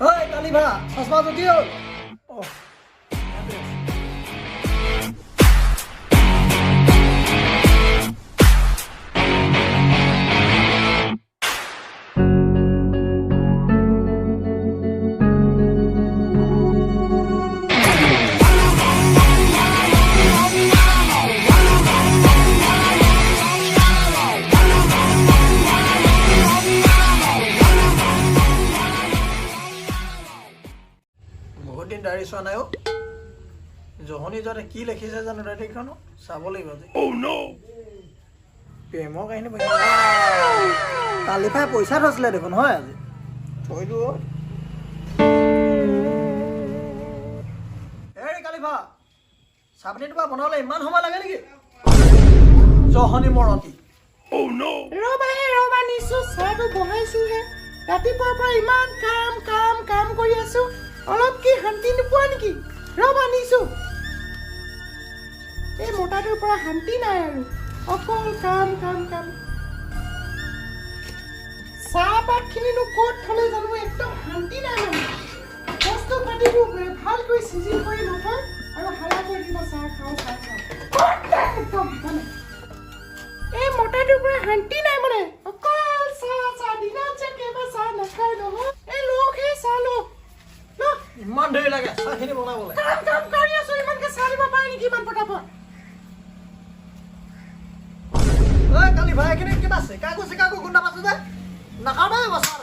ঐ কালিভা, চশমাযোৰ কি হ'ল? অ', ইয়াতে আছে। বহুত দিন ডায়েৰী চোৱা নাই অ'। জহনী যাতে কি লিখিছে জানো ডায়েৰীখনো, চাব লাগিব আজি। প্ৰেমৰ কাহিনী পঢ়ি কালিফাই পইচা থৈছিলে দেখোন, হয় আজি থৈ দিওঁ অ'। হেৰি কালিফা, চাহপানীটো পৰা বনাবলৈ ইমান সময় লাগে নেকি? জহনী মৰতি। ৰ'বা হে ৰ'বা, নিছো, চাহটো বহাইছোহে। ৰাতিপুৱাৰ পৰা ইমান কাম কাম কাম কৰি আছো, অলপ কি শান্তি নোপোৱা নেকি? ৰ'বা, নিছো। এই মতাটোৰ পৰা শান্তি নাই আৰু, অকল কাম কাম কাম। চাহপাতখিনিনো ক'ত থ'লে জানো, একদম শান্তি নাই। মানে বস্তু পাতিবোৰ ভালকৈ চিজিল কৰি নথয় আৰু হাল্লা কৰি দিব, চাহ খাওঁ চাহ খাওঁ। ক'ত একদম মানে এই মতাটোৰ পৰা শান্তি নাই, মানে অকল চাহ চাহ। দিনত যে কেইবা চাহ নাখায় নহয়। এই লওক হে চাহ, লওক লওক। ইমান দেৰি লাগে চাহখিনি বনাবলৈ? কাম কাম কৰি আছো, ইমানকে চাহ দিব পাৰে নেকি ইমান পটাপট? ঐ কালিফা, এইখিনি কিবা চিকাগো চিকাগো গোন্ধ পাইছো যে, নাখাওঁ দেই মই চাহ।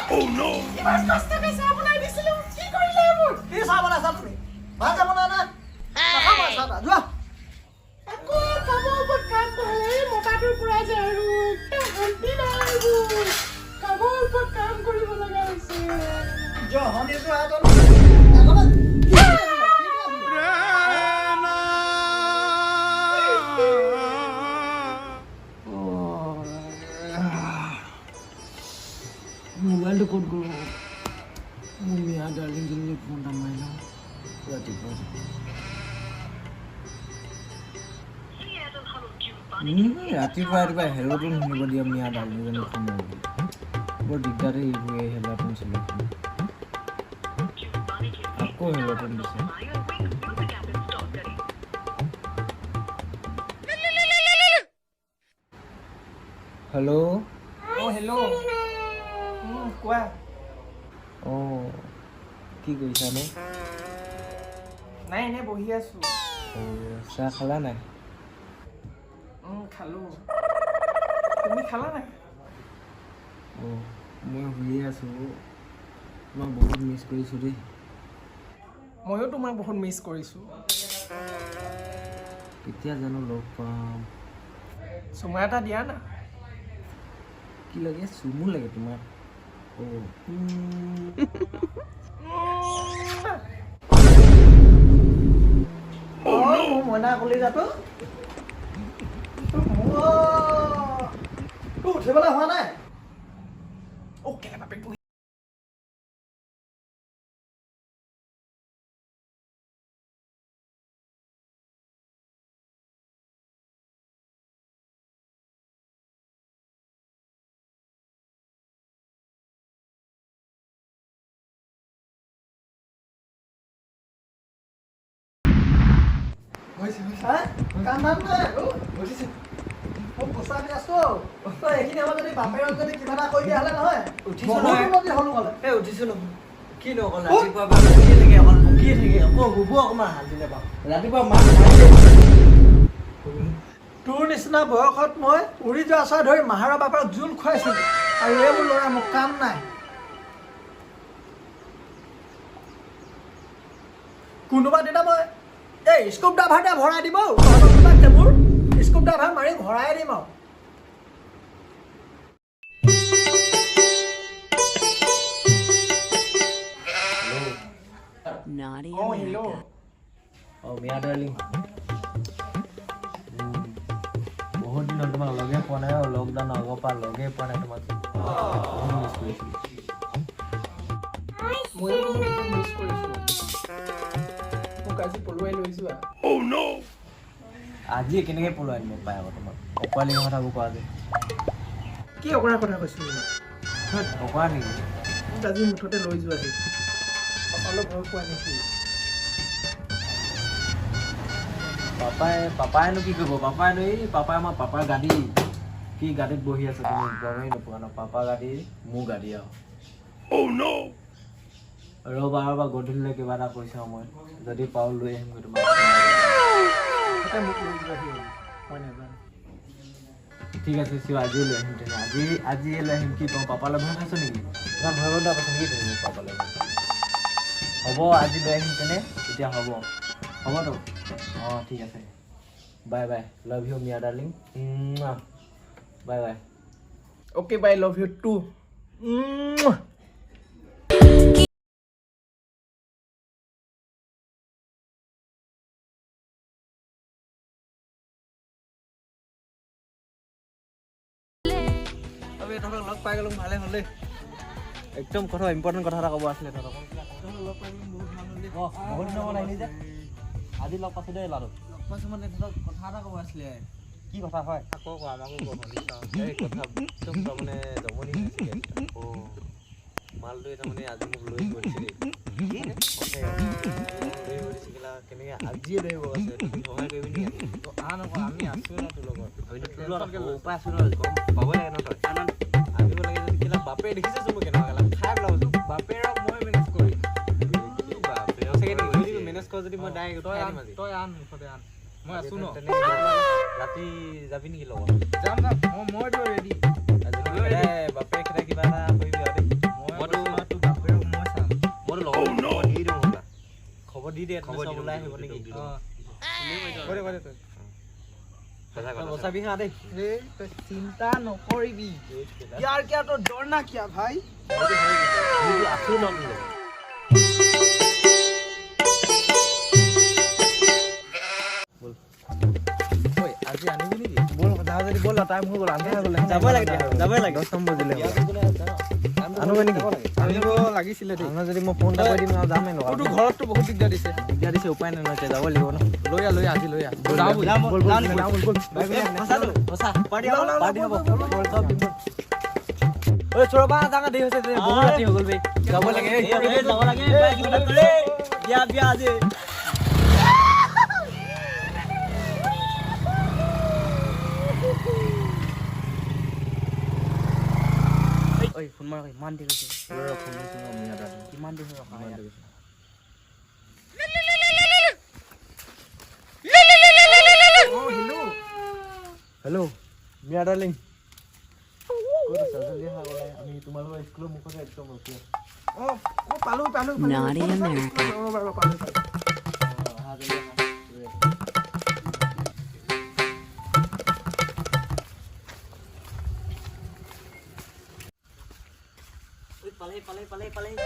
ইমান কষ্টকে চাহ বনাই দিছিলো, কি কৰিলে এইবোৰ? কি চাহ বনাইছা তুমি? ভালকে বনোৱা নাই। নাখাওঁ মই চাহ তাহ, যোৱা। আকৌ কামৰ ওপৰত কাম বঢ়ালে এই মতাটোৰ পৰা যে আৰু একদম শান্তি নাই এইবোৰ। কামৰ ওপৰত কাম কৰিব লগা হৈছে। জহনী যোৱা এজন এজনে কি আছিলে? কি আছিলে? মোবাইলটো ক'ত গ'ল? মোৰ মিয়া ডাৰ্লিংজনীলৈ ফোন এটা মাৰি লওঁ ৰাতিপুৱা। ৰাতিপুৱা ৰাতিপুৱা হেল্ল'টো শুনিব দিয়ে মিয়া ডাৰ্লিংজনী ফোন মাৰিবলৈ। বৰ দিগদাৰ দেই এইবোৰ, এই হেল্ল'টোন চেল্ল'টোন। আকৌ হেল্ল'টোন দিছে। হেল্ল'। অ' হেল্ল', কোৱা। অঁ, কি কৰিছানো? নাই, এনেই বহি আছো। অঁ, চাহ খালা নাই? খালো। তুমি খালা নাই? অঁ, মই শুইয়ে আছোঁ। তোমাক বহুত মিছ কৰিছোঁ দেই। ময়ো তোমাক বহুত মিছ কৰিছোঁ। কেতিয়া জানো লগ পাম? চুমা এটা দিয়া না। কি লাগে? চুমু লাগে তোমাক? অঁ। অ' মোৰ মইনা কলিজাটো। অ', তোৰ উঠিবলৈ হোৱা নাই। অ' কেলা, বাপেক বহি হৈছে হৈছে। হা? কাম ধাম নাই আৰু? উঠিছে। মোক বচা দি আছো। তই এইখিনি সময়ত যদি বাপেৰক যদি কিবা এটা কৰি দিয়া হ'লে নহয়, উঠিছো বহুত নহয়। উন্নতি হ'লো হ'লে। এই উঠিছো নহয়। কি নকল, ৰাতিপুৱা পৰা বকিয়ে থাকে, অকল বকিয়ে থাকে, অকল শুব অকণমান শান্তি নাপাওঁ। ৰাতিপুৱা মাছ মাৰিলে। তোৰ নিচিনা বয়সত মই উৰি যোৱা চৰাই ধৰি মাহাৰৰ বাপেৰক জোল খুৱাইছিলো, আৰু এইবোৰ ল'ৰা মোৰ কাম নাই। কোনোবা দিনা মই এই স্কুপ ড্ৰাইভাৰটোৱে ভৰাই দিব তহঁতৰ টেবুৰ, স্কুপ ড্ৰাইভাৰ মাৰি ভৰাই দিম আৰু। Naughty O hello. America. অঁ মিয়া ডাৰ্লিং, বহুত দিন হ'ল তোমাক লগে পোৱা নাই। আৰু লকডাউনৰ আগৰ পৰা লগে পোৱা নাই তোমাক। বহুত মিছ কৰিছিলোঁ। ময়ো তোমাক বহুত মিছ কৰিছোঁ। মোক আজি পলুৱাই লৈ যোৱা। আজি কেনেকৈ পলুৱাই আনিব পাই আকৌ তোমাক? অকৰালি কথাবোৰ কোৱা যে। কি অকৰা কথা কৈছোঁ মই? অকৰা নেকি? মোক আজি মুঠতে লৈ যোৱাহি। অলপ ভয় পোৱা নেকি? পাপাইনো কি কৰিব? পাপাইনো এই পাপাই আমাৰ পাপাৰ গাড়ী কি গাড়ীত বহি আছে তুমি গমেই নোপোৱা ন। পাপা গাড়ী মোৰ গাড়ী আৰু। ৰ'বা ৰ'বা, গধূলিলৈ কিবা এটা কৰি চাওঁ মই, যদি পাৰোঁ লৈ আহিমগৈ তোমাক। তাতে মোক লৈ যোৱাহি হ'ল, মই নাজানো। ঠিক আছে চিয়'ৰ, আজিয়ে লৈ আহিম তেনে। আজিয়ে লৈ আহিম। কি কওঁ, পাপালৈ ভয় খাইছ নেকি? ইমান ভয় বন্ধ পাইছ নেকি তুমি পাপালৈ? হ'ব, আজি লৈ আহিম তেনে। এতিয়া হ'ব, হ'বতো? অঁ, ঠিক আছে, bye bye, love you Miya darling, bye bye. Okay bye, love you too. আমি তহঁতক লগ পাই গ'লো, ভালে হ'ল দেই। একদম কথা ইম্পৰ্টেণ্ট কথা এটা ক'ব আছিলে তহঁতক। লগ পাই বহুত ভাল হ'ল দেই। অঁ, বহুত দিনৰ মূৰত আহিলি যে, আজি লগ পাইছোঁ দেই ল'ৰাটোক। লগ পাইছোঁ মানে তহঁতক কথা এটা ক'ব আছিলে। কি কথা হয়? আকৌ ক, আমাকো ক, শুনি চাওঁ। এই কথা একদম তাৰমানে জমনি হৈছিলে। অঁ, মালটোৱে তাৰমানে আজি মোক লৈ আহিব দিছে দেই। লৈ আহিব দিছে কেলা, কেনেকে আজিয়ে লৈ আহিব কৈছে। তুমি সহায় কৰিবি নেকি? আন আকৌ আমি আছোৱে ন তোৰ লগত। আমিতো তোৰ লগত সৰুৰ পৰা আছো ন, গম পাবই লাগে ন তই। আনিব লাগে যদি কেলা, বাপেৰে দেখিছচোন মই কেনেকুৱা কেলা, খাই পেলাবচোন। বাপেৰক মই মেনেজ কৰিম। বাপেৰক চাগে যদি মেনেজ কৰ যদি মই ডাইৰেক্ট তই উঠাই আন দিম আজি। তই আন, মুঠতে আন, মই আছো ন। তেনে ৰাতি যাবি নেকি লগত? যাম যাম, মইতো ৰেডি। আজি বাপেৰে খেদাই কিবা এটা কৰিবি আৰু দেই। মই মইতো তোৰ বাপেৰক মই চাম। মইতো লগত খবৰ দি দিওঁ হ'বলা। খবৰ দি দে, খবৰ চব ওলাই আহিব নেকি? অঁ, কৈ দে, কৈ দে তই। সঁচা তই কথা। বচাবি হা দেই। এই তই চিন্তা নকৰিবি। यार क्या तो डरना क्या भाई। আছো ন তোৰ লগত। ঐ, আজি আনিবি নেকি? ব'ল, যাওঁ যদি ব'ল, টাইম হৈ গ'ল, আন্ধাৰ হৈ গ'ল। যাবই লাগে তেতিয়া, যাবই লাগে। 10টামান বাজিলে হ'বলা। আনোগৈ নেকি? আনিব লাগিছিলে দেই। আনো যদি মই ফোন এটা কৰি দিম আৰু যামেই ন। তোৰতো ঘৰততো বহুত দিগদাৰ দিছে। দিগদাৰ দিছে, উপায় নাই ন, এতিয়া যাব লাগিব ন। লৈ আহ, লৈ আহ, আজি লৈ আহ। যাওঁ ব'ল। ব'ল, ব'ল, যাওঁ ব'ল, ব'ল। Bye bye. সঁচাটো সঁচা, পাৰ্টি হ'ব, পাৰ্টি হ'ব, ব'ল, চব দিম, ব'ল। ঐ চোৰবা, যাওঁ, দেৰি হৈছে, বহুত ৰাতি হৈ গ'ল বে, যাব লাগে। এই, এই, যাব লাগে। বাই, কিবা এটা কৰে। বিয়া বিয়া আজি। ঐ, ফোন মাৰ, ইমান দেৰি হৈছে। ৰ, ফোন কৰিছো ন, মিয়া দাদা। কিমান দেৰি হ'ল ৰখা ইয়াত? অঁ, হেল্ল'। হেল্ল' মিয়া ডাৰ্লিং, ক'ত আছা? জলদি আহা ওলাই, আমি তোমালোকৰ স্কুলৰ মুখতে একদম ৰখি আছোঁ। অঁ, অঁ, পালো পালো পালো। Naughty America. ৰ'বা ৰ'বা, পালো পালো। অঁ, আহা, জলদি আহা। ৰৈ আছোঁ। পালেহি পালেহি পালেহি পালেহি।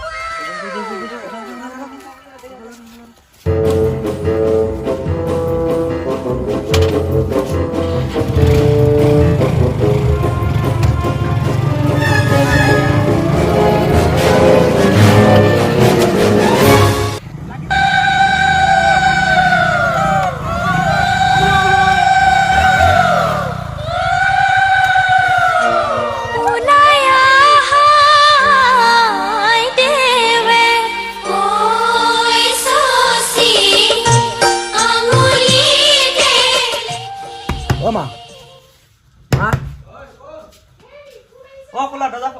ওলাই আহাই দেৱে ঐ শশী আঙুলিতে। অ' মা, মা। অ, খোলা দৰ্জা।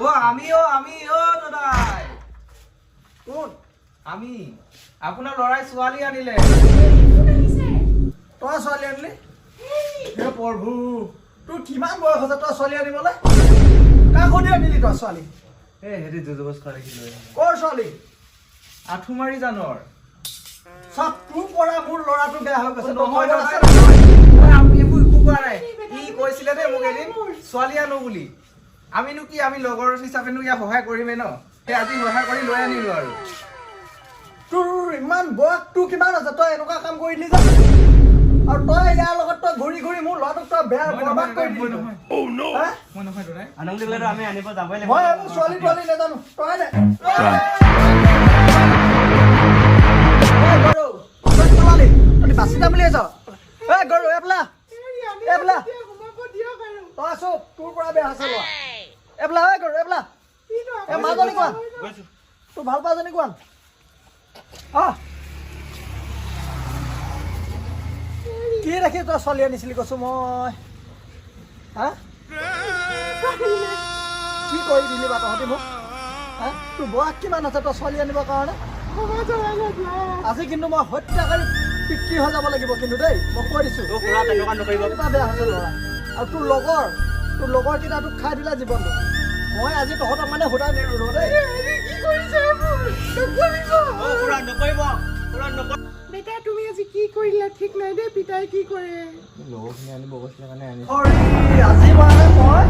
অ, আমি, অ, আমি, অ দাদাই। কোন? আমি, আপোনাৰ ল'ৰাই ছোৱালী আনিলে। তই ছোৱালী আনিলি? হে প্ৰভু, তোৰ কিমান বয়স হৈছে তই ছোৱালী আনিবলৈ? কাক সুধি আনিলি তই ছোৱালী? এই হেৰি যুঁজবছ কৰা দেখি লৈ আহিলোঁ। কৰ ছোৱালী? আঁঠুমাৰি জানৰ। চব তোৰ পৰা মোৰ ল'ৰাটো বেয়া হৈ গৈছে। নহয়, নহয়, নহয়, নহয়, আমি এইবোৰ একো কোৱা নাই। ই কৈছিলে দেই মোক এদিন ছোৱালী আনো বুলি। আমিনো কি, আমি লগৰ হিচাপেনো ইয়াক সহায় কৰিমেই ন। সেই আজি সহায় কৰি লৈ আনিলো আৰু। তোৰ ইমান বয়স তোৰ কিমান আছে, তই এনেকুৱা কাম কৰি দিলি যে? আৰু তই ইয়াৰ লগত তই ঘূৰি ঘূৰি মোৰ ল'ৰাটোক তই বেয়া মই বৰবাদ নহয়, কৰি মই দিলি। নহয়। হা? মই নহয় দাদাই। আমি আনিব যাবই লাগিব। মই এইবোৰ ছোৱালী তোৱালী নাজানো, তই দে। ঐ গৰু, তই পলালি, তই বাচি যাম বুলি ভাবিছ? ঐ গৰু, এইফালে আহ, এইফালে আহ। সোমাব দিয়ক আৰু। তই আছো, তোৰ পৰা বেয়া হৈছে ল'ৰা। এইফালে আহ, গৰু, এইফালে আহ। কিনো এই মাজনী কোৱা। গৈছো। তোৰ ভাল পোৱাজনী কোৱা। আহ, কি ৰাখি তই ছোৱালী আনিছিলি কৈছো মই? হা, কি কৰি দিলি বা তহঁতি মোক? হা, তোৰ বয়স কিমান আছে তই ছোৱালী আনিবৰ কাৰণে? সমাজৰ ৰাইজে যোৱা। আজি কিন্তু মই হত্যাকাৰী পিতৃ হৈ যাব লাগিব কিন্তু দেই, মই কৈ দিছো। অ' খুৰা, তেনেকুৱা নকৰিব। কেনেকুৱা বেয়া হৈছে ল'ৰা। আৰু তোৰ লগৰ কেইটা তোক খাই দিলে জীৱনটো। মই আজি তহঁতক মানে সোধাই নিদিওঁ দেই। হেৰি, কি কৰিছে এইবোৰ? নকৰিব। অ' খুৰা, নকৰিব, খুৰা, নকৰিব। বেটা, তুমি আজি কি কৰিলা ঠিক নাই দেই। পিতাই কি কৰে? লগৰখিনি আনিব কৈছিলে কাৰণে আনিছোঁ। হৰি, আজি মানে মই